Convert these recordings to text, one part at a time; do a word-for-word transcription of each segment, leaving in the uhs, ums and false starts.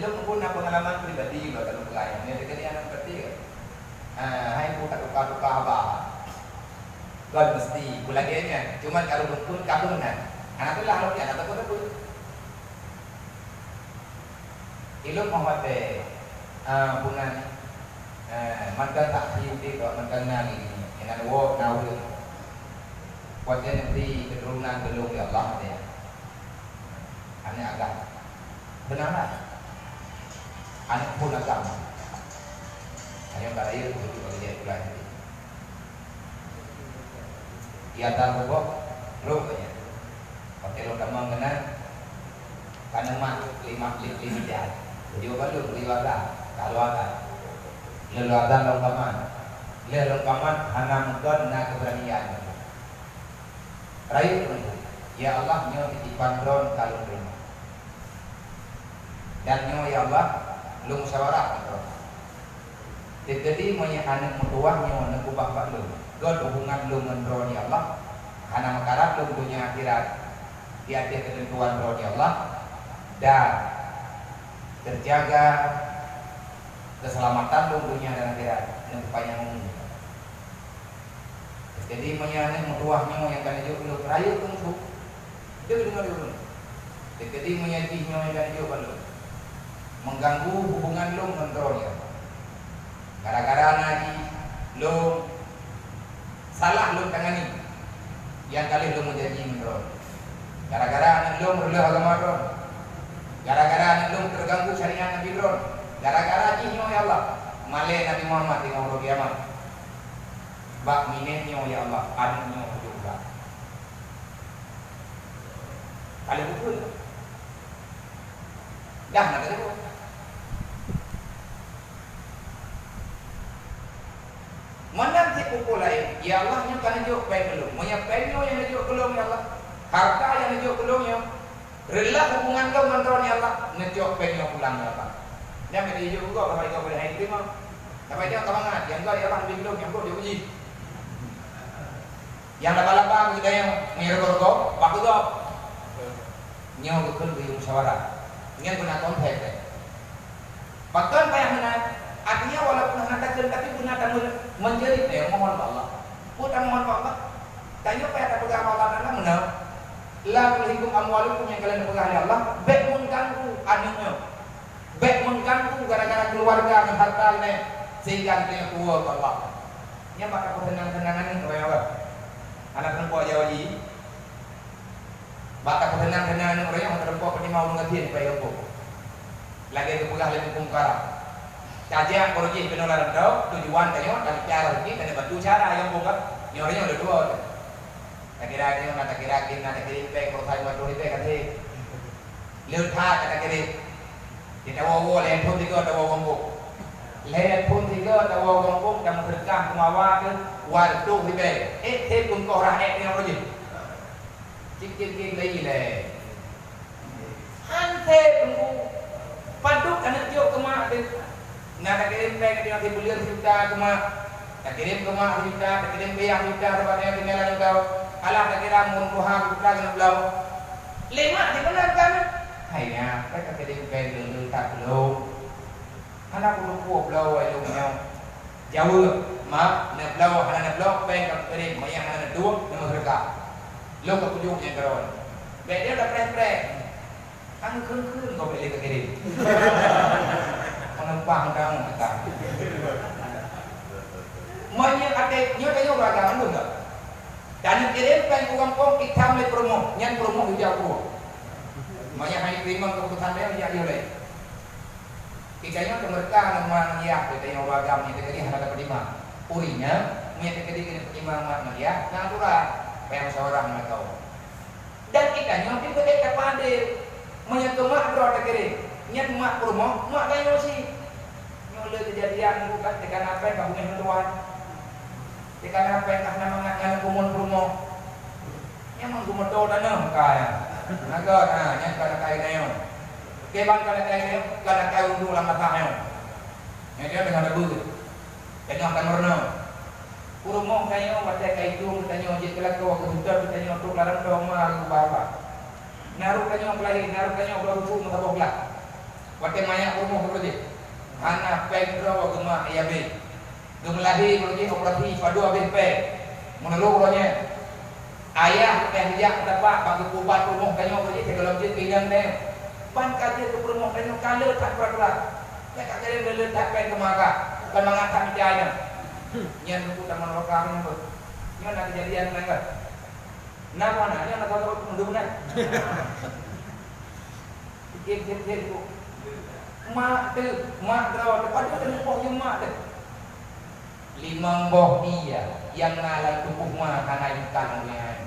Lôn pun na peungalaman pribadi bak lôn peugah nyan, nyan teukeudi aneuk keuti. Ah, hai pun ka tuka-tuka haba. Kon meusti pun lagèe nyan, cuman karu lôn pun ka meunan. Hana teulah lôn nyan ataupun apa. Ilôn 'oh watèe, ah, bunan, ah, mantong tak hidup, mantong na lagi. Inan woe na ureueng. Watèe neubri keuturonan keu lôn, ya Allah, ya. Aneuk agam. Beuna lah. Aneuk phon agam. Aneuk ka rayeuk beujeuet bak geujak sikula SD. Di atas rukok, rok nyan. Pakai lôn tamong keunan, ka neumat lima, li-, lima jam. Beujeuet bak lôn, bri waga, ka lôn waga. Lôn waga lôn kamat. Lheueh lôn kamat, hana meugon na keubeuranian. Rayeuk lôn, "Ya Allah, nyoe titipan Droen ka lôn teurimong. Dan nyoe, ya Allah, lôn musyawarah ngon Droen. Teukeudi meunyoe aneuk meutuwah nyoe neukeubah bak lôn, göt hubungan lôn ngon Droen, ya Allah, hana meukarat lôn donya akhirat di ateueh keuteuntuan Droen, ya Allah, dan teujaga keuseulamatan lôn donya dan akhirat, neupeupanyang umu." Jadi, meunyoe aneuk meutuwah nyoe nyang ka neujok lôn, rayeuk keu musoh, deuh deungon ulôn. Jadi, meunyoe jih nyoe nyang ka neujok bak lôn, mengganggu hubungan lôn ngon Droen nyoe. Gara-gara na jih lôn salah lôn tangani, nyang ka lheueh lôn meujanji ngon Droen. Gara-gara aneuk lôn meureuloh agama Droen. Gara-gara aneuk lôn teuganggu syariat Nabi Droen. Gara-gara jih nyoe, ya Allah, malèe Nabi Muhammad di uroe kiamat. Bak minèt nyoe, ya Allah, aneuk nyoe kujok pulang. Ka lheueh bukon. Dah na teujaweueb. Meunan cit peue-peue laén, "Ya Allah, nyoe ka neujok péng keu lôn. Meunyoe péng nyoe nyang neujok keu lôn, ya Allah, harta nyang neujok keu lôn nyoe, reulah hubungan lôn ngon Droen, ya Allah, neucok péng nyoe pulang, ya Allah." Nyan ka neujok keu gob, sabab gob boleh hai teurimong. Sabab nyoe ka mangat, nyang gob, ya Allah, bri lôn, nyang gob jok jih. Nyang laba-laba keu geutanyoe, meureugoe-reugoe, bah keu gob. Nyoe geukheun geuyue musyawarah. Nyan guna konteks, eh. Pakon payah meunan? Artinya, walaupun hana takheun, tapi guna tameul-, menjerit, eh, mohon bak Allah. Peue tamohon bak Allah? Tanyoe payah tapeugah bak Allah Taala meunan. "La tulhikum amwalukum," nyang ka lheueh neupeugah lé Allah, bèk meuganggu aneuk nyoe. Bèk meuganggu gara-gara keuluwarga ngon harta nyoe, sehingga geutanyoe tuwoe keu Allah. Nyan bak tapeuseunang-seunang aneuk, ureueng nyoe. Hana teurimong jawaji. Bak tapeuseunang-seunang aneuk, ureueng nyoe, hana teurimong peutimang ulôn gasien bak gampông. Lagèe geupeugah lé Teungku Mukarram. Tajak barô jih keunoe lam rantau, tujuan tanyoe, tabicara rezeki, taneuk bantu syedara gampông, kan? Nyoe ureueng nyoe leutuwoe. Takira tanyoe na takira, na takira péng, barô sajoe dua ribèe ka sép. Leuet that ka takirém. Di tawoe-woe lhèe phon tiga tawoe gampông. Lhèe phon tiga tawoe gampông, tameuseudeukah keu mawa teuh dua reutôh ribèe. Ék sép beungkoh rah ék nyoe jih. Cit-cit lé ilèe. Han sép Teungku. Padub taneuk jok keu mak teuh. Na takirém péng, taneuk sibuleuen sijuta keu mak. Takirém keu mak sijuta, takirém keu yah sijuta, sabab tanyoe tinggai lam lôn. Alah takira mun tuha sijuta keuneuk bloe. Lé mak di meunan ka na. Hai nyak, ka takirém péng lôn, lôn that keu lôn. Hana kuteupue bloe lôn nyoe. Jaweueb, "Mak, neubloe hana neubloe, péng ka kukirém, meunyo hana neuduek, neumeuseudeukah." Lôn ka kujok nyan keudroe. Bèk lé tapreh-preh. Ka geukheun-kheun gob lé ka kirém. Meuneumpang daun mata. Meunyoe até nyoe tanyoe ureueng agam mandum dak? Dan kirém péng u gampông itam lé peurumoh, nyan peurumoh ijak uroe. Meunyoe han iteurimong keuputusan lé, ijak lé. Geutanyoe teumeureuka ngon ma ngon yah, geutanyoe ureueng agam nyan teukeudi hana tapeutimang. Ureueng nyan, meunyoe teukeudi keuneuk peutimang ma ngon yah, na aturan, payah musyawarah ngon lakoe. Dan geutanyoe pih beu ék tapadé. Meunyoe keu mak droe takirém, nyan mak peurumoh, mak tanyoe cit. Nyoe le keujadian bukan teuka na péng ka beungéh meutuwah. Teuka na péng ka hana mangat ngon bumoe peurumoh. Nyan meugeumoto taneuh ka nyan. Naga na, nyan ka nakai tanyoe. Kiban ka nakai tanyoe, ka nakai undue lam masa nyoe. Nyan dia teungoh tabeuet. Teungoh tameurunoe. Peurumoh tanyoe watèe ka itueng tanyoe jeuet keu lakoe, keu seutôt tanyoe trok lam rantau ma geuba-ba. Naroh tanyoe peulahé, naroh tanyoe bloe rusu meusaboh glah. Watèe manyak Hana péng droe geumat ayah beh. Geumeulahé uroe jih operasi padub abéh péng. Meunurot uroe nyan, ayah leubeh jak teumpat bak geupeuubat peurumoh tanyoe uroe jih sigohlom jeuet keu inong tanyoe. Ban ka jeuet keu peurumoh tanyoe ka le that pura-pura. Ka, ka keuneuk le that péng teuma ka. Bukan mangat that mita inong. Nyan buku taman rokah nyan beuh. Nyan na keujadian nyan ka. Na mana? Nyan na kata ureueng dum na. Keu-keu-keu. Mak teuh, mak droe teuh, padub teuh neupoh yum mak teuh. Limong boh ie nyang na lam tuboh ma hana yum kalon nyan.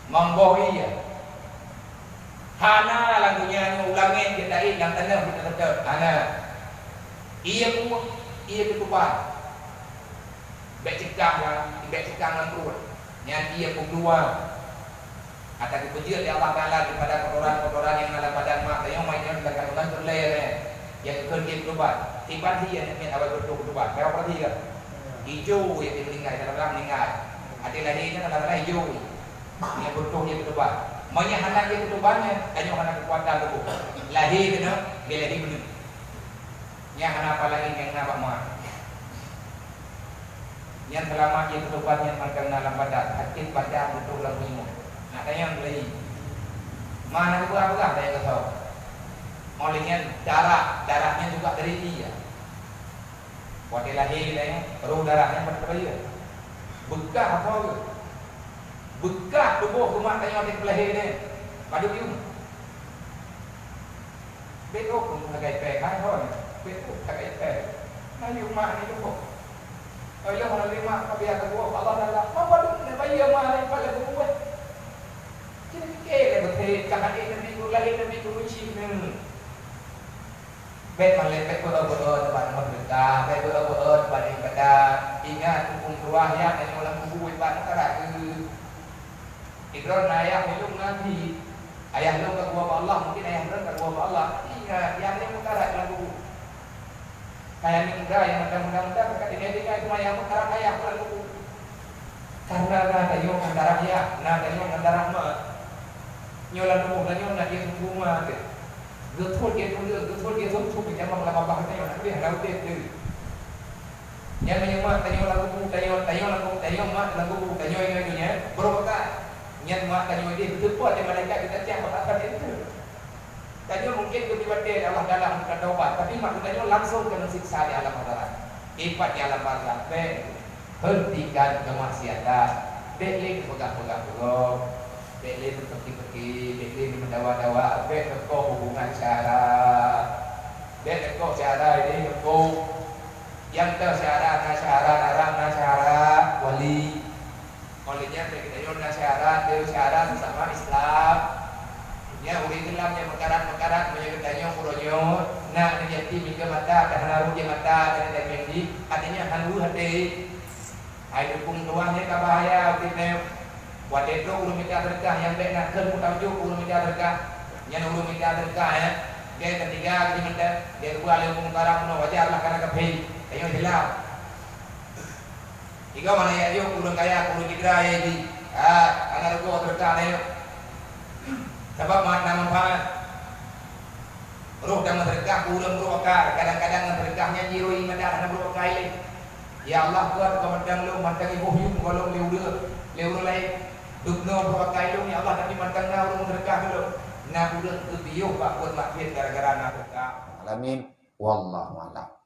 Limong boh ie. Hana lam donya nyoe u langét jeuet taék, lam tanoh jeuet taseutôt. Hana. Ie kuek, ie keutuban. Bèk cekang lam, bèk cekang lam pruet. Nyan ie peue keuluwa. Ata geupeujeuet lé Allah Taala daripada kotoran-kotoran nyang na lam badan mak tanyoe, mak nyoe lam kandungan peureulèe nyan. Nyang keu ie keutuban. Tiban ie nyan awai beureutoh keutuban. Ka peurati ka? Ijo ie meuninggai, kadang-kadang meuninggai. Até lahé nyan kadang-kadang ijo. Nyang beureutoh ie keutuban. Meunyo hana ie keutuban nyan, tanyoe hana keukuatan tuboh. Lahé keunoe, lé lahé meunoe. Nyan hana apalagi nyang na bak ma. Nyan seulamat ie keutuban nyan mantong na lam badan, sakét badan beutôi lam bumoe. Nak tanyong lagi. Ma na geupeugah-peugah tanyong keu soe. Óh lheueh nyan darah, darah nyan juga dari ie. Watèe lahé nyan, roh darah nyan bak teupeu ie. Beukah apa? Beukah tuboh umat tanyoe watèe teupeu lahé nyan. Padub yum. Beutoh pun sagai péng hai hon, beutoh sagai péng. Nah, yum mak ni tuboh. Ayoh meunari mak ka biasa tuboh, Allah Taala, "Apa tu nak bayar mak ni pada buku eh?" Kita fikir lah betul, cakap ni Nabi Ibrahim, Nabi Ibrahim ni. Bèk malèe, bèk beuôt-beuôt bak meuseujid, bèk beuôt-beuôt bak ibadat. Ingat, huköm tuah nyan tanyoe lam kubu ibadat meukarat. Droeneuh ayah lôn ngaji, ayah lôn ka geuwoe bak Allah, mungkin ayah droeneuh ka geuwoe bak Allah. Ingat, ayah lôn meukarat lam kubu. Kaya aneuk muda nyang muda-muda, muda, ka tinggai-tinggai teuma nyang meukarat ayah lam kubu. Karena na tanyoe ngon darah ayah, na tanyoe ngon darah mak. Nyoe lam tuboh tanyoe na ie tuboh ma teuh. Geuthôt ie tuboh, geuthôt ie tuboh, geucamang lam babah tanyoe, na udép, na udép teuh. Nyan meunyoe mak tanyoe lam kubu, tanyoe, tanyoe lam kubu, tanyoe mak lam kubu, tanyoe ingat donya, beureukat. Nyan mak tanyoe idéh geuteupot lé malaikat geutacah bak atas pintoe. Tanyoe mungken geubri watèe lé Allah Taala untuk taubat, tapi mak tanyoe langsung keuneuk siksa di alam akhirat. Ipat di alam barzakh, bèk hentikan kemaksiatan, bèk lé geupeugah-peugah burok, bèk lé geupeuki-peuki, bèk lé geumeudawa-dawa, bèk teukoh hubungan syara, bèk teukoh syara idéh teukoh. Nyang teuh syara na syara, na ram na syara wali. Óh lheueh nyan, bagi tanyoe na syara, teu syara sesama Islam. Nyan ureueng Islam nyang meukarat-meukarat, meunyoe geutanyoe uroe nyoe na aneuk yatim nikeue mata, dan hana rhot di mata, dan laén-laén jih, artinya hana rhot até. Hai dukung tuan nyan ka bahaya, udép nyoe. Watèe trok ureueng mita seudeukah nyang bèk na kheun meutanggong jaweueb ureueng mita seudeukah. Nyan ureueng mita seudeukah, ya. Gèt keutika keu mantong, gèt keubah lé ureueng meukarat meunoe wajar lah kana kafé. Tanyoe Islam. Tiga mana ya yuk ureueng kaya, ureueng cidra ya di. Ah, hana rugoe seudeukah na yuk. Sabab ma-, na manfaat. Roh dan meuseudeukah ureueng brôk aka, kadang-kadang meuseudeukah nyan jiroh ibadah hana brôk aka ilée. Ya Allah, buet keu mantong lôn, mantong iboh yum golom lé ureueng, lé ureueng laén. Dubnoe brôk aka ilôn, ya Allah, tapi mantong na ureueng meuseudeukah keu lôn. Na ureueng geupiôh bak buet maksiet gara-gara na seudeukah. Alamin. Wallahu a'lam.